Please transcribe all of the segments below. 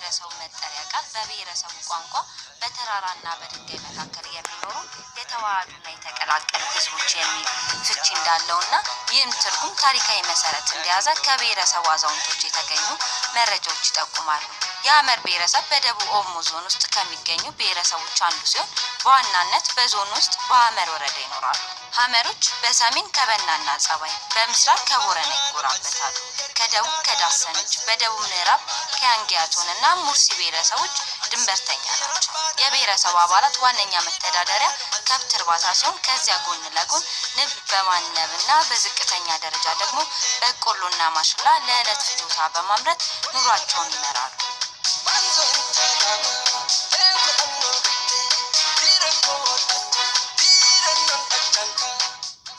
የብሔረሰቡ መጠሪያ ቃል በብሔረሰቡ ቋንቋ በተራራና በድንጋይ መካከል የሚኖሩ የተዋሃዱና የተቀላቀሉ ሕዝቦች የሚል ፍቺ እንዳለውና ይህም ትርጉም ታሪካዊ መሰረት እንደያዘ ከብሔረሰቡ አዛውንቶች የተገኙ መረጃዎች ይጠቁማሉ። የሀመር ብሔረሰብ በደቡብ ኦሞ ዞን ውስጥ ከሚገኙ ብሔረሰቦች አንዱ ሲሆን በዋናነት በዞኑ ውስጥ በሀመር ወረዳ ይኖራሉ። ሀመሮች በሰሜን ከበናና ጸባይ፣ በምስራቅ ከቦረና ይጎራበታሉ። ከደቡብ ከዳሰነች፣ በደቡብ ምዕራብ ከያንጊያቶን እና ሙርሲ ብሔረሰቦች ድንበርተኛ ናቸው። የብሔረሰቡ አባላት ዋነኛ መተዳደሪያ ከብት እርባታ ሲሆን ከዚያ ጎን ለጎን ንብ በማነብና በዝቅተኛ ደረጃ ደግሞ በቆሎና ማሽላ ለዕለት ፍጆታ በማምረት ኑሯቸውን ይመራሉ።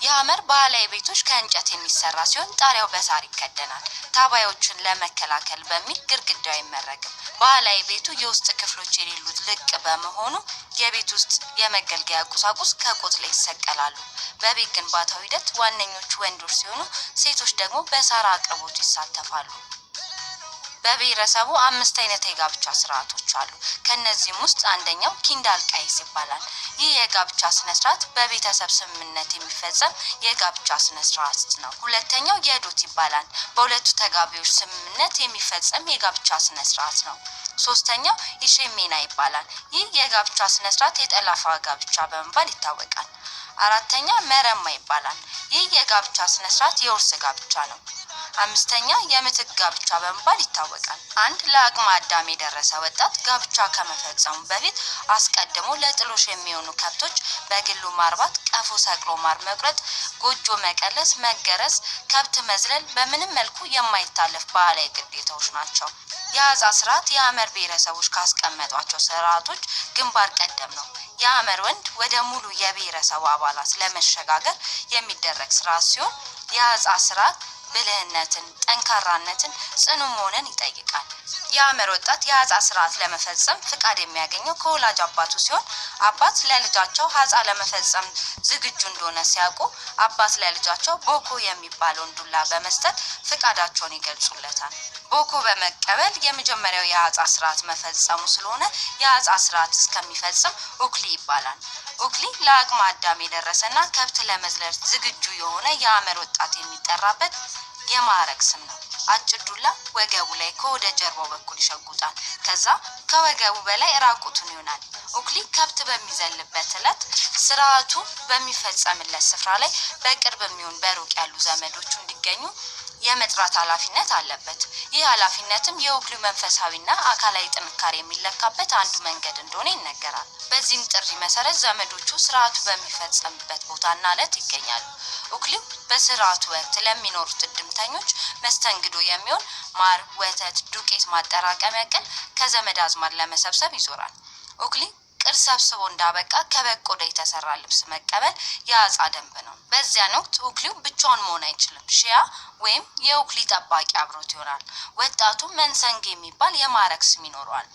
የሀመር ባህላዊ ቤቶች ከእንጨት የሚሰራ ሲሆን ጣሪያው በሳር ይከደናል። ታባዮችን ለመከላከል በሚል ግድግዳው አይመረግም። ባህላዊ ቤቱ የውስጥ ክፍሎች የሌሉት ልቅ በመሆኑ የቤት ውስጥ የመገልገያ ቁሳቁስ ከቆጥ ላይ ይሰቀላሉ። በቤት ግንባታው ሂደት ዋነኞቹ ወንዶች ሲሆኑ ሴቶች ደግሞ በሳር አቅርቦቱ ይሳተፋሉ። በብሔረሰቡ አምስት አይነት የጋብቻ ስርዓቶች አሉ። ከነዚህም ውስጥ አንደኛው ኪንዳል ቀይስ ይባላል። ይህ የጋብቻ ስነ ስርዓት በቤተሰብ ስምምነት የሚፈጸም የጋብቻ ስነ ስርዓት ነው። ሁለተኛው የዶት ይባላል። በሁለቱ ተጋቢዎች ስምምነት የሚፈጸም የጋብቻ ስነ ስርዓት ነው። ሶስተኛው ኢሼሜና ይባላል። ይህ የጋብቻ ስነ ስርዓት የጠለፋ ጋብቻ በመባል ይታወቃል። አራተኛ መረማ ይባላል። ይህ የጋብቻ ስነ ስርዓት የውርስ ጋብቻ ነው። አምስተኛ የምትክ ጋብቻ በመባል ይታወቃል። አንድ ለአቅመ አዳም የደረሰ ወጣት ጋብቻ ከመፈጸሙ በፊት አስቀድሞ ለጥሎሽ የሚሆኑ ከብቶች በግሉ ማርባት፣ ቀፎ ሰቅሎ ማር መቁረጥ፣ ጎጆ መቀለስ፣ መገረዝ፣ ከብት መዝለል በምንም መልኩ የማይታለፍ ባህላዊ ግዴታዎች ናቸው። የአጻ ስርዓት የሀመር ብሔረሰቦች ካስቀመጧቸው ስርዓቶች ግንባር ቀደም ነው። የሀመር ወንድ ወደ ሙሉ የብሔረሰቡ አባላት ለመሸጋገር የሚደረግ ስርዓት ሲሆን የአጻ ስርዓት ብልህነትን፣ ጠንካራነትን፣ ጽኑ መሆንን ይጠይቃል። የሀመር ወጣት የአጻ ስርዓት ለመፈጸም ፍቃድ የሚያገኘው ከወላጅ አባቱ ሲሆን አባት ለልጃቸው ሀጻ ለመፈጸም ዝግጁ እንደሆነ ሲያውቁ አባት ለልጃቸው ቦኮ የሚባለውን ዱላ በመስጠት ፍቃዳቸውን ይገልጹለታል። ቦኮ በመቀበል የመጀመሪያው የአጻ ስርዓት መፈጸሙ ስለሆነ የአጻ ስርዓት እስከሚፈጽም ኡክሊ ይባላል። ኡክሊ ለአቅመ አዳም የደረሰና ከብት ለመዝለል ዝግጁ የሆነ የሀመር ወጣት የሚጠራበት የማዕረግ ስም ነው። አጭር ዱላ ወገቡ ላይ ከወደ ጀርባው በኩል ይሸጉጣል። ከዛ ከወገቡ በላይ ራቁቱን ይሆናል። ኡክሊ ከብት በሚዘልበት ዕለት ስርዓቱ በሚፈጸምለት ስፍራ ላይ በቅርብ የሚሆን በሩቅ ያሉ ዘመዶቹ እንዲገኙ የመጥራት ኃላፊነት አለበት። ይህ ኃላፊነትም የኡክሊው መንፈሳዊና አካላዊ ጥንካሬ የሚለካበት አንዱ መንገድ እንደሆነ ይነገራል። በዚህም ጥሪ መሰረት ዘመዶቹ ስርዓቱ በሚፈጸምበት ቦታና ዕለት ይገኛሉ። ኡክሊው በስርዓቱ ወቅት ለሚኖሩት እድምተኞች መስተንግዶ የሚሆን ማር፣ ወተት፣ ዱቄት ማጠራቀሚያ ቅል ከዘመድ አዝማድ ለመሰብሰብ ይዞራል። ኡክሊ ቅል ሰብስቦ እንዳበቃ ከበግ ቆዳ የተሰራ ልብስ መቀበል የአጻ ደንብ ነው። በዚያን ወቅት ኡክሊው ብቻውን መሆን አይችልም። ሺያ ወይም የኡክሊ ጠባቂ አብሮት ይሆናል። ወጣቱ መንሰንግ የሚባል የማዕረግ ስም ይኖረዋል።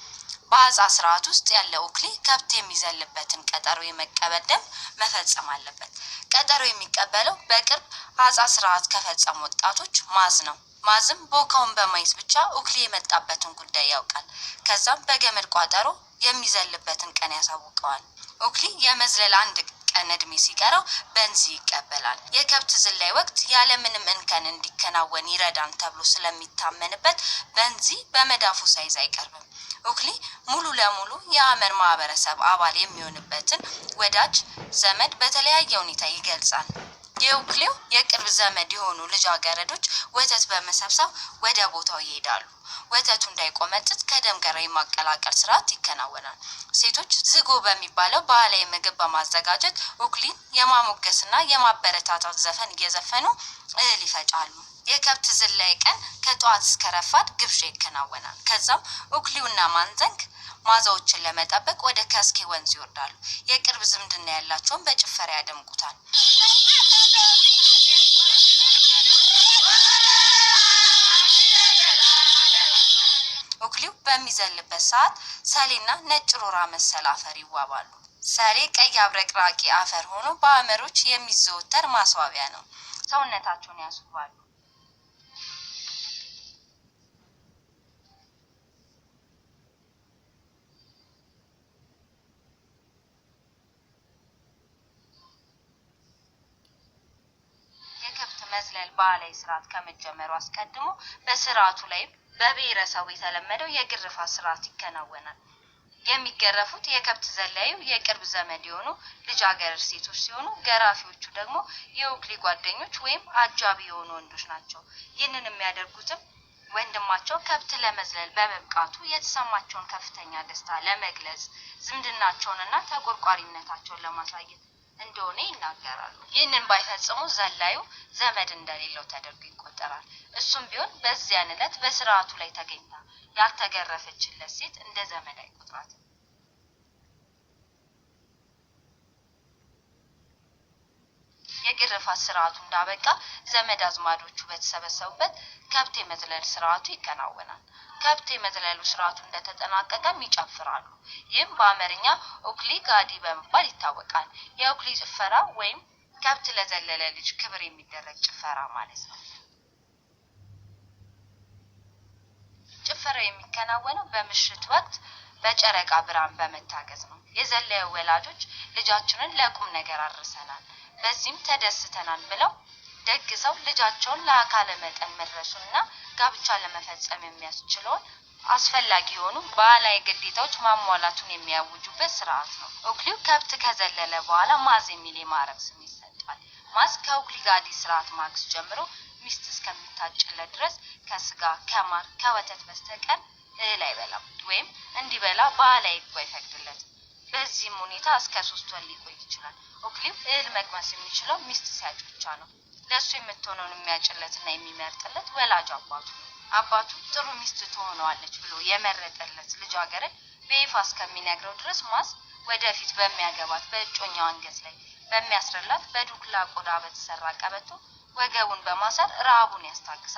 በአጻ ስርዓት ውስጥ ያለ ኡክሊ ከብት የሚዘልበትን ቀጠሮ የመቀበል ደንብ መፈጸም አለበት። ቀጠሮ የሚቀበለው በቅርብ አጻ ስርዓት ከፈጸሙ ወጣቶች ማዝ ነው። ማዝም ቦካውን በማየት ብቻ ኡክሊ የመጣበትን ጉዳይ ያውቃል። ከዛም በገመድ ቋጠሮ የሚዘልበትን ቀን ያሳውቀዋል። ኡክሊ የመዝለል አንድ ቀን እድሜ ሲቀረው በንዚ ይቀበላል። የከብት ዝላይ ወቅት ያለምንም እንከን እንዲከናወን ይረዳን ተብሎ ስለሚታመንበት በንዚ በመዳፉ ሳይዝ አይቀርብም። ኡክሊ ሙሉ ለሙሉ የሀመር ማህበረሰብ አባል የሚሆንበትን ወዳጅ ዘመድ በተለያየ ሁኔታ ይገልጻል። የኡክሊው የቅርብ ዘመድ የሆኑ ልጃገረዶች ወተት በመሰብሰብ ወደ ቦታው ይሄዳሉ። ወተቱ እንዳይቆመጥጥ ከደም ጋር የማቀላቀል ስርዓት ይከናወናል። ሴቶች ዝጎ በሚባለው ባህላዊ ምግብ በማዘጋጀት ኡክሊን የማሞገስና የማበረታታት ዘፈን እየዘፈኑ እህል ይፈጫሉ። የከብት ዝላይ ቀን ከጠዋት እስከ ረፋድ ግብዣ ይከናወናል። ከዛም ኡክሊውና ማንዘንግ ማዛዎችን ለመጠበቅ ወደ ከስኬ ወንዝ ይወርዳሉ። የቅርብ ዝምድና ያላቸውን በጭፈራ ያደምቁታል። ኡክሊው በሚዘልበት ሰዓት ሰሌና ነጭ ሮራ መሰል አፈር ይዋባሉ። ሰሌ ቀይ አብረቅራቂ አፈር ሆኖ በሀመሮች የሚዘወተር ማስዋቢያ ነው። ሰውነታቸውን ያስውባሉ። መዝለል ባህላዊ ስርዓት ከመጀመሩ አስቀድሞ በስርዓቱ ላይም በብሔረሰቡ የተለመደው የግርፋት ስርዓት ይከናወናል። የሚገረፉት የከብት ዘላዩ የቅርብ ዘመድ የሆኑ ልጃገረድ ሴቶች ሲሆኑ ገራፊዎቹ ደግሞ የኡክሊ ጓደኞች ወይም አጃቢ የሆኑ ወንዶች ናቸው። ይህንን የሚያደርጉትም ወንድማቸው ከብት ለመዝለል በመብቃቱ የተሰማቸውን ከፍተኛ ደስታ ለመግለጽ ዝምድናቸውንና ተቆርቋሪነታቸውን ለማሳየት እንደሆነ ይናገራሉ። ይህንን ባይፈጽሙ ዘላዩ ዘመድ እንደሌለው ተደርጎ ይቆጠራል። እሱም ቢሆን በዚያን ዕለት በስርዓቱ ላይ ተገኝታ ያልተገረፈችለት ሴት እንደ ዘመድ አይቆጥራትም። የግርፋት ስርዓቱ እንዳበቃ ዘመድ አዝማዶቹ በተሰበሰቡበት ከብት የመዝለል ስርዓቱ ይከናወናል። ከብት የመዝለሉ ስርዓቱ እንደተጠናቀቀም ይጨፍራሉ። ይህም በአማርኛ ኡክሊ ጋዲ በመባል ይታወቃል። የኡክሊ ጭፈራ ወይም ከብት ለዘለለ ልጅ ክብር የሚደረግ ጭፈራ ማለት ነው። ጭፈራው የሚከናወነው በምሽት ወቅት በጨረቃ ብርሃን በመታገዝ ነው። የዘላዩ ወላጆች ልጃችንን ለቁም ነገር አድርሰናል፣ በዚህም ተደስተናል ብለው ደግሰው ልጃቸውን ለአካለ መጠን መድረሱንና ጋብቻ ለመፈጸም የሚያስችለውን አስፈላጊ የሆኑ ባህላዊ ግዴታዎች ማሟላቱን የሚያውጁበት ስርዓት ነው። ኡክሊው ከብት ከዘለለ በኋላ ማዝ የሚል የማዕረግ ስም ይሰጠዋል። ማዝ ከኡክሊ ጋዲ ስርዓት ማግስት ጀምሮ ሚስት እስከሚታጭለት ድረስ ከስጋ፣ ከማር፣ ከወተት በስተቀር እህል አይበላም ወይም እንዲበላ ባህላዊ ሕጉ አይፈቅድለትም። በዚህም ሁኔታ እስከ 3 ወር ሊቆይ ይችላል። ኡክሊው እህል መቅመስ የሚችለው ሚስት ሲያጭ ብቻ ነው። ለእሱ የምትሆነውን የሚያጭለትና የሚመርጥለት ወላጅ አባቱ ነው። አባቱ ጥሩ ሚስት ትሆነዋለች ብሎ የመረጠለት ልጃገረድ በይፋ እስከሚነግረው ድረስ ማዝ ወደፊት በሚያገባት በእጮኛው አንገት ላይ በሚያስርላት በዱክላ ቆዳ በተሰራ ቀበቶ ወገቡን በማሰር ረሃቡን ያስታግሳል።